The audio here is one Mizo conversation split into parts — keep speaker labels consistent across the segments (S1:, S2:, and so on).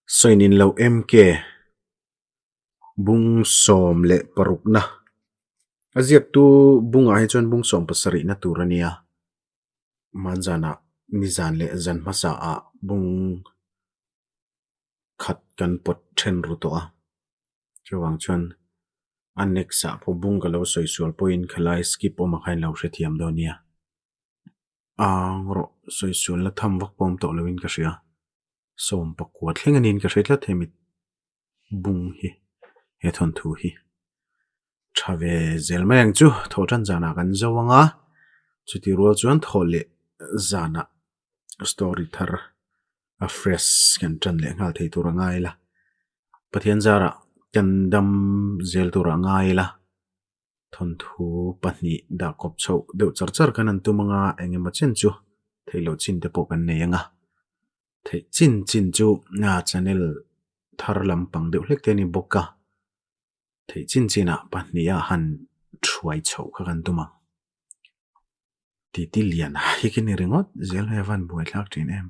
S1: Sawinin lo MK bung 16na a ziaktu bungah hi chuan bung 17na tur a nia. Hmanzanah nizan leh zan hmasa ah bung khat kan pawt then ru tawh a. Chuvang chuan a next ah pawh bung ka lo sawi sual pawhin khalai skip awm ah khan in lo hrethiam dawn nia. Ang rawh sawi sual la tham vak pawh awm tawh loin ka hria. 19 thleng a niin ka hre tlat hemi bung hi he thawnthu hi tha ve zel mai ang chu thawh tan zanah kan zo ang a chuti rual chuan thawh leh zanah story thar a fresh kan tan leh nghal thei tur a ngai la Pathian zarah kan dam zel tur a ngai la thawnthu pahnih dah kawp chhoh deuh char char khan an tum ang a engemaw chen chu theih loh chin te pawh kan nei ang a. Theih chin chin chu channel thar lampang deuh hlek te a ni bawk a, theih chin chinah pahniha han thuai chhoh kha kan tum ang. Titi lian hi khi ni ringawt zel mai a van buaithlak thin em.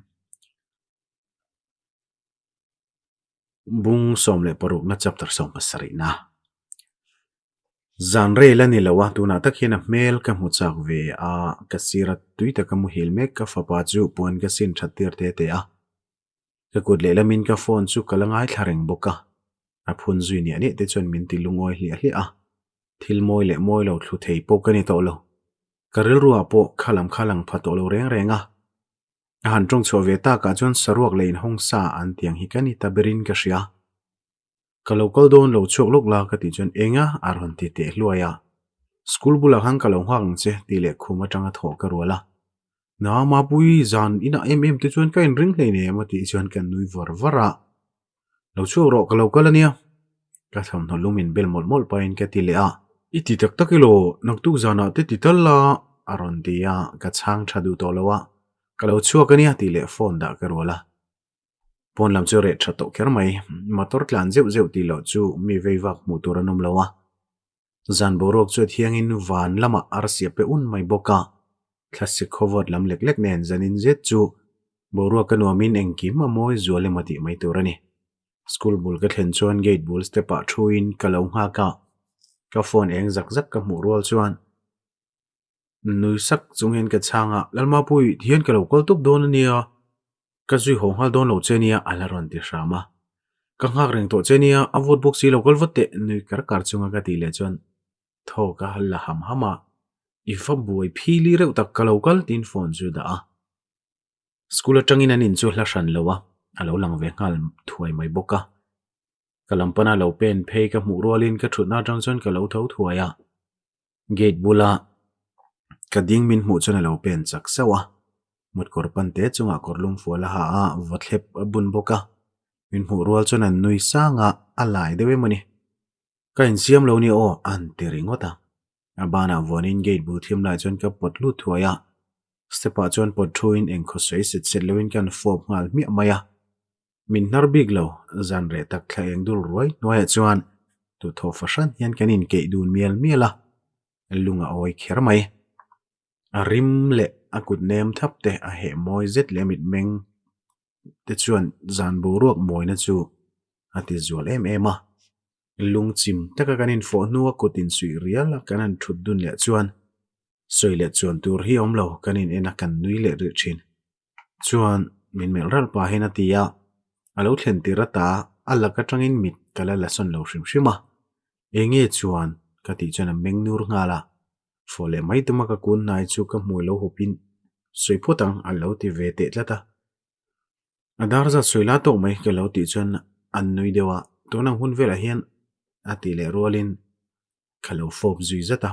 S1: Bung 16 na chapter 17 na. Zan rel a ni lo a, tunah tak hian a hmel ka hmu chak ve a, ka sir a tui taka muhil mek ka fapa chu puan ka sin that tir te te a. Ka kut lehlamin ka phone chu ka la ngaithla reng bawk a, a phun zui niah niah te chuan min ti lungawi hliah hliah a, thil mawi leh mawi lo thlu thei pawh ka ni tawh lo. Ka rilruah pawh kha lam kha lang pha tawh lo reng reng a. A han tawng chhuah ve takah chuan saruak leh inhawng sa an tiang hi ka ni ta berin ka hria. Ka lo kal dawn lo chhuak lawk la ka tih chuan eng a a rawn ti teh hluai a. School bulah khan ka lo nghak ang che tih leh khum atanga thawh ka rual a. Na Mapui zan inah em em te chuan ka inring hleinem a tih chuan ka nui var var a. Lo chhuak rawh ka lo kal ania. Ka thawmhnaw lum in bel mawlh mawlh pahin ka ti leh a. I ti tak tak elaw naktuk zanah te ti tal la a rawn ti a, ka chhang tha duh tawh lo a. Ka lo chhuak ania tih leh phone dah ka rual a. Pawn lam chu reh tha tawh kher mai. Motor tlan zeuh zeuh tih loh chu mi vei vak hmuh tur an awm lo a. Zan boruak chu a thiangin van lamah arsi a pe un mai bawk a. Thlasik khawvawt lam lek lek nen zanin zet chu boruak a nuamin engkim a mawi zual emaw tih mai tur a ni. School bul ka thlen chuan gate bul step ah thuin ka lo nghak a. Ka phone eng zak zak ka hmuh rual chuan Nui sak chung hian ka chhang a, Lalmapui, tihian ka lo kal tawp dawn a nia, ka zui haw nghal dawn lo che nia, a la rawn ti hram a. Ka nghak reng tawh che nia, a vawt bawk si lo kal vat teh, nui kar kar chunga ka tih leh chuan thaw ka la ham ham a, I va buai phili reuh tak ka lo kal tiin phone chu dah a. School atangin an in chu hla hran lo a, a lo lang ve nghal thuai mai bawk a. Ka lam pana lo pen phei ka hmuh rualin ka thutna atang chuan ka lo tho thuai a. Gate bula ka ding min hmuh chuan a lo pen chak sauh a, mutkawr pan te chungah kawr lum fual a ha a, vawthlep a bun bawk a, min hmuh rual chuan an nui sang a, a lai deuh em a ni. Ka insiam lo ni aw an ti ringawt a, a banah vuanin gate bul thiam lai chuan ka pawt lut thuai a, step ah chuan pawt thuin engkhaw sawi set set loin ka han fawp nghal hmiah mai a. Min hnar bik lo, zan reh tak thla eng dul ruai hnuaiah chuan tuthaw fahran hian kan inkeih dun mial mial a, lung a awi kher mai. A rim leh a kut nem thap te a heh mawi zet leh a mitmeng te chuan zan boruak mawina chu a ti zual em em a. Lungchim taka kan infawh hnua kut insuih rial a kan han thut dun leh chuan sawi leh chuan tur hi a awm lo, kan in en a kan nui leh rih thin. Chuan min melh ralh pahin a ti a, a lo thlen tir ata a lak atangin mit ka la la sawn lo hrim hrim a, enge chuan ka tih chuan a meng nur nghal a, fawh leh mai tuma ka kun hnai chu ka hmui lo hupin sawi phawt ang a lo ti ve teh tlat a, a dar zat sawi la tawk mai ka lo tih chuan an nui deuh a, tun ang hun velah hian a tih leh rualin ka lo fawp zui zat a.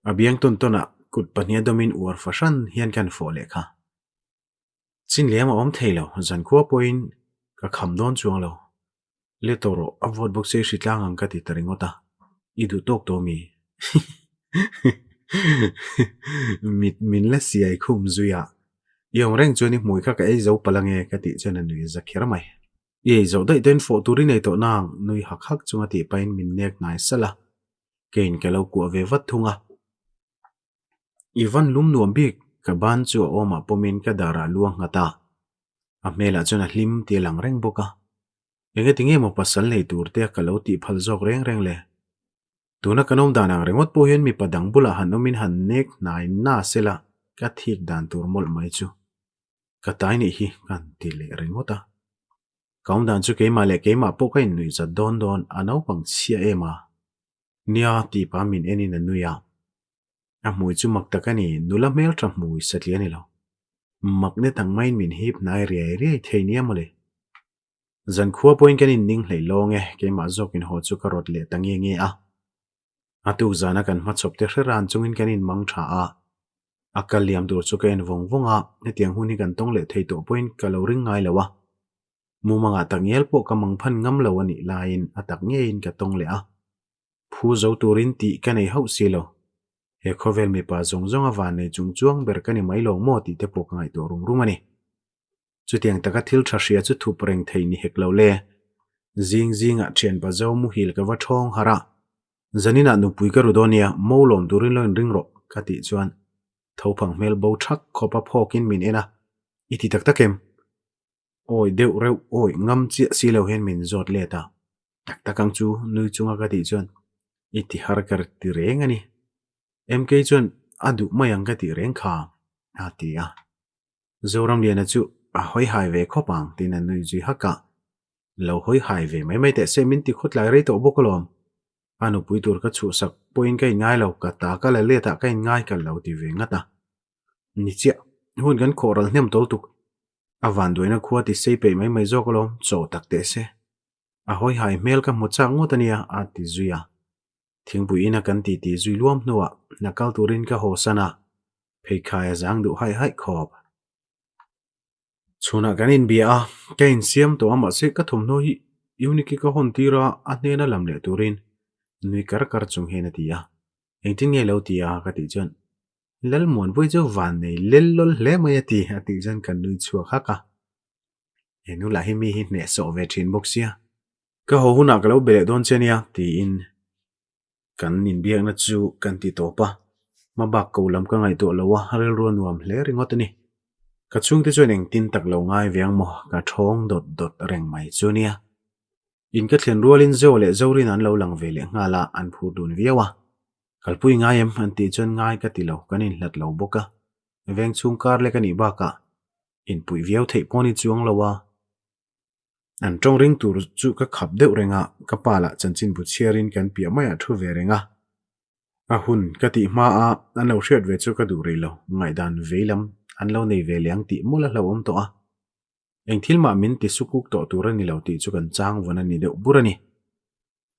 S1: A biang tawn tawn ah kut pahnih a dawmin uar fahran hian ka han fawh leh kha. Chin lem a awm thei lo, zankhua pawhin ka kham dawn chuang lo. Le tawh rawh, a vawt bawk se i hri tlang ang ka ti ta ringawt a, i duh tawk tawh mi? Mit min la siai khum zui a, i awm reng chuan i hmui kha ka ei zo palh ange ka tih chuan a nui za kher mai. I ei zoh daih ten fawh tur i nei tawh nang, nui hak hak chunga tih pahin min nek hnai salh a. Keiin ka lo kuah ve vat thung a. I van lum nuam bik, ka ban chu a awmah pawmin ka darah lu a nghat a. A hmelah chuan a hlim tih a lang reng bawk a. Engati nge maw pasal nei tur te ka lo tih phal zawk reng reng le? Tuna kan awm dan ang ringawt pawh hian mipa dang bulah han awmin han nek hnai na sela ka thik dan tur mawlh mai chu ka tai nih hi ka han ti leh ringawt a. Ka awm dan chu keimah leh keimah pawh ka innuih zat dawn dawn a naupang chhia em a. Nia tih pa min enin a nui a. A hmui chu mak tak a ni, nula hmeltha hmui satliah a ni lo. Mak net ang maiin min hip hnai riai riai thei nia mawle. Zankhua pawhin kan inning hleih lawng e, keimah zawkin haw chu ka rawt leh ta nge nge a. A tuk zana kan hmachhawp te hre ran chungin kan inmang tha a. A kal liam tur chu ka en vawng vawng a, hetiang hun hi kan tawng leh thei tawh pawhin ka lo ring ngai lo a. Mumangah tak ngial pawh ka mang phan ngam lo a nih laiin a tak ngeiin ka tawng leh a. Phu zo turin tih ka nei hauh si lo. He khawvel mipa zawng zawng a van nei chung chuang ber ka ni mai lawng maw tih te pawh ka ngaihtuah rum rum a ni. Chutiang taka thil tha hria chu thup reng thei ni hek lo le. Zing zingah thianpa zo muhil ka va thawng harh a, Zaninah nupui ka ru dawn nia, mo lawm turin lo inring rawh, ka tih chuan thophang hmel bo thak khawp a phawkin min en a, I ti tak tak em? Awi deuh reuh awi ngam chiah si lo hian min zawt let a, tak tak ang chu nui chunga ka tih chuan I ti har ka ti reng a ni. MK chuan a duh mai ang ka tih reng kha, a ti a. Zoramliana chu a hawi hai ve khawp ang tiin a nui zui hak a, Lo hawi hai ve mai mai teh se min ti khawtlai rei tawh bawk alawm. A nupui tur ka chhuhsak pawhin ka inngai lo, ka ta ka la let ah ka inngai ka lo ti ve ngat a. Ni chiah, hun kan khawh ral hnem tawl tuk. A vanduaina khua ti sei peih mai mai zawk alawm, chaw tak teh se. A hawi hai hmel ka hmu chak ngawt a nia, a ti zui a. Thingpui ina kan ti ti zui luam hnuah hna kal turin ka haw san a, pheikhai a zang duh haih haih khawp. Chhunah kan inbia a, ka insiam tawh a mahse ka thawmhnaw hi Eunike ka hawn tir a, a hnena lam leh turin nui kar kar chung hian a ti a. Engtin nge lo ti a ka tih chuan Lalmuanpuii chu van nei lel lawl hle mai a ti a tih chuan ka nui chhuak hak a. He nu lah hi mi hi hnehsawh ve thin bawk sia. Ka haw hunah ka lo be leh dawn che nia tiin kan inbiakna chu kan ti tawp a, hmabak ko lam ka ngaihtuah lo a, rilru a nuam hle ringawt a ni. Ka chhungte chuan engtin tak lo ngai ve ang maw, ka thawng dawt dawt reng mai chu nia. In ka thlen rualin Zo leh Zorin an lo lang ve leh nghal a, an phur dun viau a. Kalpui ngai em? an tih chuan ngai ka ti lo, kan inhlat lo bawk a, veng chhung kar lek a nih bakah inpuih viau theih pawh ni chuang lo a. An tawng ring tur chu ka khap deuh reng a, ka pa lah chanchinbu chhiarin kan piah maiah thu ve reng a. A hun ka tih hma a, an lo hriat ve chu ka duh rih lo, ngaihdan vei lam an lo nei ve leh ang tih mawlh a hlauhawm tawh a. Eng thil mah min ti sukuk tawh tur a ni lo tih chu kan chang vawn a ni deuh bur a ni.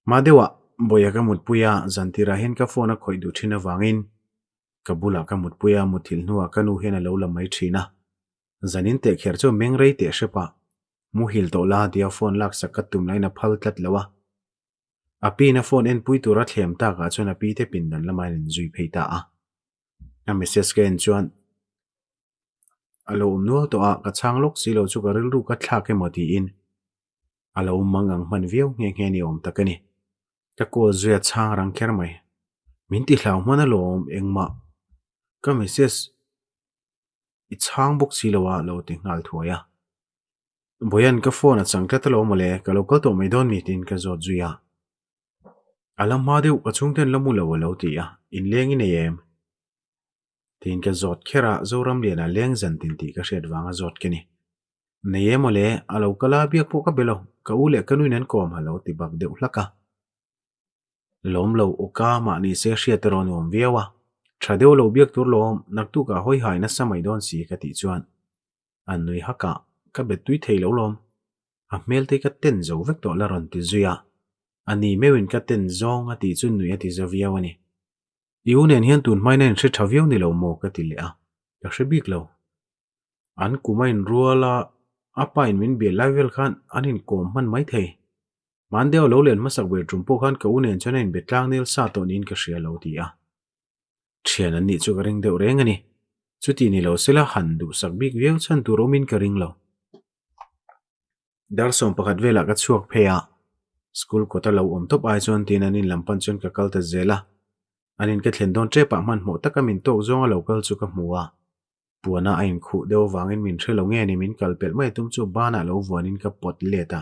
S1: Hma deuhah Bawia ka mutpui a, zantirah hian ka phone a khawih duh thin avangin ka bulah ka mutpui a, muthilh hnuah ka nu hian a lo la mai thin a. Zanin teh kher chu meng rei teh hrep a, muhil tawh la tia phone laksak ka tum lain a phal tlat lo a. A piin a phone enpui tura thlem takah chuan a pi te pindan lamah an inzui phei ta a. A message ka en chuan a lo awm nual tawh a, ka chhang lawk si lo chu ka rilru ka thlak emaw tiin a lo mang ang hman viau nghe nghe ni awm tak a ni. Ka call zui a chhang rang kher mai. Min ti hlau hman alawm engmah ka message I chhang bawk si lo a lo ti nghal thuai a. Bawian ka phone a chang tlat alawm mawle, ka lo kal tawh mai dawn mi tiin ka zawt zui a. A la hma deuh ka chhungten la mu lo a lo ti a, inleng i nei em? Tiin ka zawt kher a, Zoramliana leng zan tin tih ka hriat vanga zawt ka ni. Nei em mawle, a lo kal a, biak pawh ka be lo, ka u leh ka nuin an kawm a lo ti bak deuh hlak a. Lawm lo awka mahni se hriat erawh nuam viau a, tha deuh lo biak tur lawm, naktukah hawi hai nasa mai dawn si ka tih chuan an nui hak a, ka bet tui thei lo lawm. A hmel te ka ten zo vek tawh la rawn ti zui a, a ni meuhin ka ten zawng a tih chu nui a ti za viau a ni. I u nen hian tun hmain a inhre tha viau ni lo maw ka ti leh a, ka hre bik lo. An kum a inrual a, a pa in min bial lai vel khan an inkawm hman mai thei. Hmandeo lo len hmasak ber tum pawh khan ka u nen chuan a inbe tlang nel sa tawh niin ka hria lo ti a. Thian an nih chu ka ring deuh reng a ni. Chuti ni lo sela han duhsak bik viau chhan tur awmin ka ring lo. Dar 11 velah ka chhuak phei a, school kawta lo awm tawp ai chuan tiin an in lam pan chuan ka kal ta zel a. An in ka thlen dawn tepah hmanhmawh taka min tawk zawnga lo kal chu ka hmu a. Puana a inkhuh deuh avangin min hre lo nge ni min kal pelh mai tum chu banah lo vuanin ka pawt let a.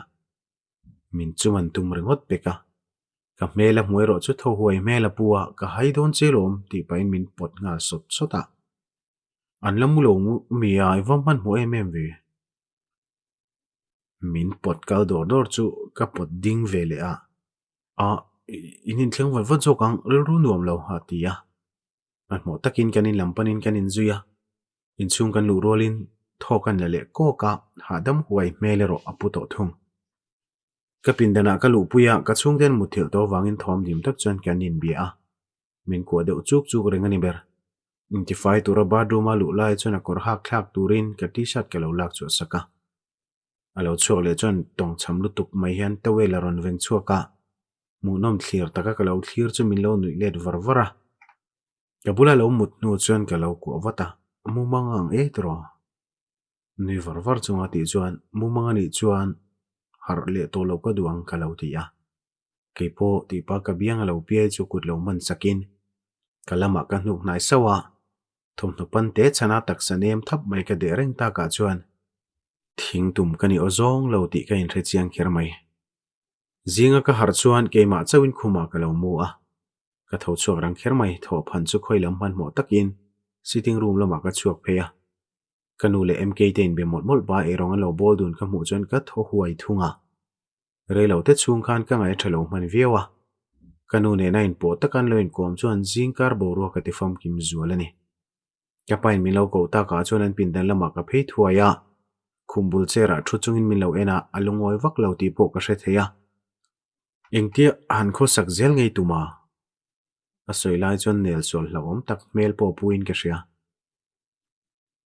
S1: Min chuman tum ringawt pek a. Ka hmel a hmu erawh chu tho huai hmel a pu a, ka hai dawn che lawm tih pahin min pawt nghal sawt sawt a. An la mu lo mi a, i va hmanhmawh em em ve. Min pawt kal dawr dawr chu ka pawt ding ve leh a, A, in inthleng vat vat zawk ang, rilru nuam lo, a ti a. Hmanhmawh takin kan in lam panin kan inzui a, inchhung kan luh rualin thaw kan la leh kawk a, hahdam huai hmel erawh a pu tawh thung. Ka pindanah ka luhpui a, ka chhungte an mutthilh tawh avangin thawm dim tak chuan kan inbia a, min kuah deuh chuk chuk reng a ni ber. Intifai tura bathroom-a luh lai chuan a kawr hak thlak turin ka t-shirt ka lo lak chhuah sak a. A lo chhuak leh chuan tawngchham lutuk mai hian towel a rawn veng chhuak a, hmuhnawm thlir taka ka lo thlir chu min lo nuih let var var a. Ka bula lo mut hnu chuan ka lo kuah vat a, mumang ang e tiraw? Nui var var chunga tih chuan mumang a nih chuan harh leh tawh loh ka duh ang ka lo ti a. Kei pawh tihpa ka biang a lo piai chu kut lo man sakin ka lamah ka hnuk hnai sauh a, thawmhnaw pan te chhana taksa nem thap mai ka deh reng takah chuan thing tum ka ni aw zawng lo tih ka inhre chiang kher mai. Zinga ka harh chuan keimah chauhin khumah ka lo mu a, ka tho chhuak rang kher mai, thawhphan chu khawi lam hmanhmawh takin sitting room lamah ka chhuak phei a. Ka nu leh MK te inbe mawlh mawlh ba eirawng an lo bawl dun ka hmuh chuan ka thaw huai thung a. Reilo te chhung khan ka ngaih a tha lo hman viau a, ka nu nena inpawh taka an lo inkawm chuan zingkar boruak a ti famkim zual a ni. Ka pain min lo koh takah chuan an pindan lamah ka phei thuai a, khum bul chair ah thu chungin min lo en a, a lungawi vak lo tih pawh ka hre thei a. Engtia han khawsak zel ngei tum a? A sawi lai chuan nel sual hlauhawm tak hmel pawh puiin ka hria.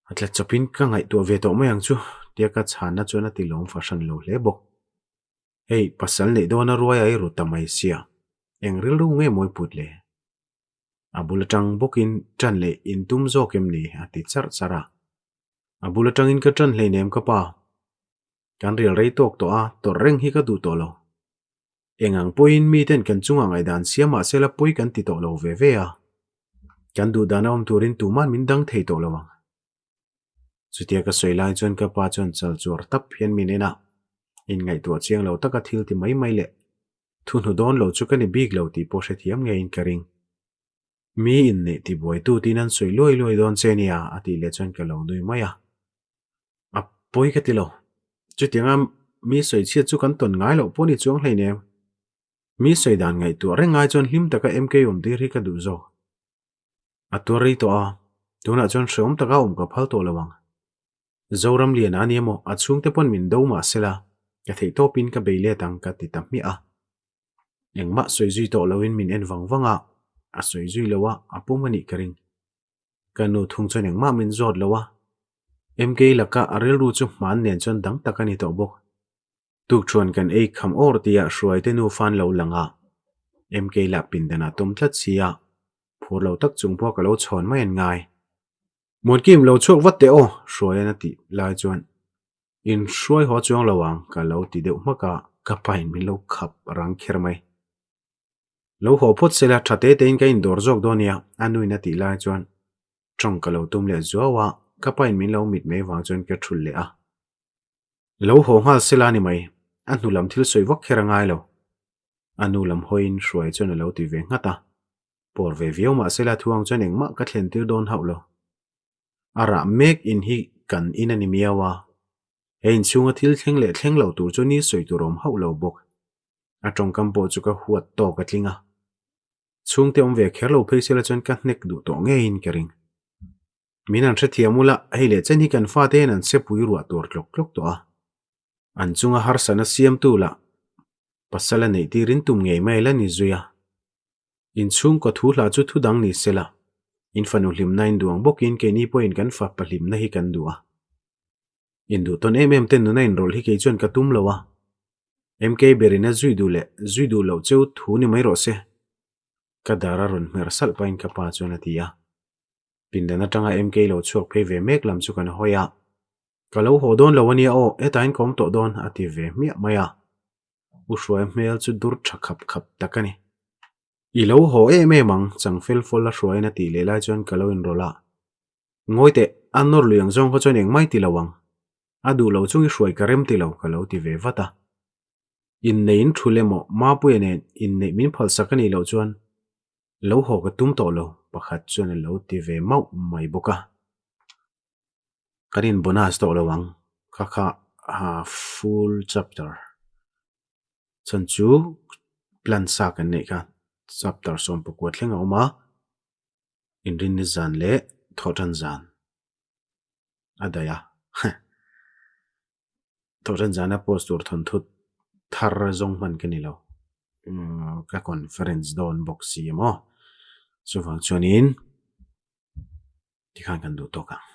S1: A tla chawpin ka ngaihtuah ve tawh mai ang chu tia ka chhanna chuan a ti lawm fahran lo hle bawk. Hei, pasal neih dawna ruai a i ru ta mai sia, eng rilru nge mawi put le? A bul atang bawkin ṭan leh in tum zawk em ni? a ti charh charh a. A bul atangin ka ṭan hleinem ka pa. Kan rial rei tawk tawh a, tawrh reng hi ka duh tawh lo. Eng ang pawhin miten kan chungah ngaihdan siam mah sela pawi kan ti tawh lo ve ve a, kan duh dan a awm turin tuman min dang thei tawh lo ang. Chutia ka sawi lai chuan ka pa chuan chal chuar tap hian min en a, inngaihtuah chiang lo taka thil ti mai mai leh thu hnu dawn lo chu ka ni bik lo tih pawh hrethiam ngeiin ka ring. Mi inneih tibuaitu tiin an sawi luai luai dawn che nia a tih leh chuan ka lo nui mai a. A pawi ka ti lo. Chutianga mi sawi chhiat chu kan tawn ngai loh pawh ni chuang hleinem. Mi sawi dan ngaihtuah reng ngai chuan hlim taka MK awm tir hi ka duh zawk. A tuar rei tawh a, tunah chuan hreawm taka awm ka phal tawh lo ang. Zoram lian a ni emaw a chhungte pawn min do mah sela, ka theih tawpin ka bei let ang ka ti ta hmiah a. Engmah sawi zui tawh loin min en vang vang a, a sawi zui lo a, a pum a nih ka ring. Ka nu thung chuan engmah min zawt lo a, MK laka a rilru chu hman nen chuan dang tak a ni tawh bawk. Tukṭhuan kan ei kham awr tia Hruaite nu fan lo lang a, MK lah pindanah tum tlat si a, phur lo tak chung pawh ka lo chhawn mai an ngai. Muankim lo chhuak vat teh aw, Hruaian a tih lai chuan in hruai haw chuang lo ang ka lo ti deuh hmak a, ka pain min lo khap rang kher mai. Lo haw phawt sela tha te tein ka indawr zawk dawn nia, a nuin a tih lai chuan tawng ka lo tum leh zuau a, ka pain min lo mit mai vang chuan ka thulh leh a. Lo haw nghal sela a ni mai, a hnu lam thil sawi vak kher a ngai lo. A nu lam hawiin hruai chuan a lo ti ve nghat a, pawr ve viau mah sela thuang chuan engmah ka thlen tir dawn hauh lo. A rah mek in hi kan in a ni miau a, he inchhunga thil thleng leh thleng lo tur chu ni sawi tur awm hauh lo bawk. A tawngkam pawh chu ka huat tawk a tling a. Chhungte awm ve kher lo phei sela chuan ka hnek duh tawh ngeiin ka ring. Min an hrethiam ula, hei leh chen hi kan fate hian an sepui ruah tur tlawk tlawk tawh a. An chunga harsatna siamtu lah pasal a neih tirin tum ngei mai la ni zui a. Inchhungkaw thu hla chu thu dang ni sela, in fanu hlimna in duh ang bawkin keini pawhin kan fapa hlimna hi kan duh a. Induh tawn em em te nuna inrawlh hi kei chuan ka tum lo a. MK berin a zui duh leh zui duh loh cheu thu ni mai rawh se. Ka dar a rawn hmer salh pahin ka pa chuan a ti a. Pindan atanga MK lo chhuak phei ve mek lam chu kan hawi a. Ka lo haw dawn lo a nia aw, hetah ka awm tawh dawn a ti ve hmiah mai a. U Hruaia hmel chu dur tha khap khap tak a ni. I lo haw em em ang, chang fel fawl a Hruaiin a tih leh lai chuan ka lo inrawlh a. Ngawi teh, a nawr lui ang zawng kha chuan engmah i ti lo ang. A duh lo chung i hruai ka rem ti lo ka lo ti ve vat a. Inneih in thul emaw Mapuia nen inneih min phalsak a nih loh chuan lo haw ka tum tawh lo pakhat chuan a lo ti ve mauh mai bawk a. Kan in bonus tawh lo ang kha kha full chapter chhan chu plan sa kan neih kha chapter 19 thleng a awm a inrinni zan leh thawhtan zan a daih a. Thawhtan zana post tur thawnthu thar zawng hman ka ni lo. Ka conference dawn bawk si emaw. Chuvang chuanin tikhan kan duh tawk ang.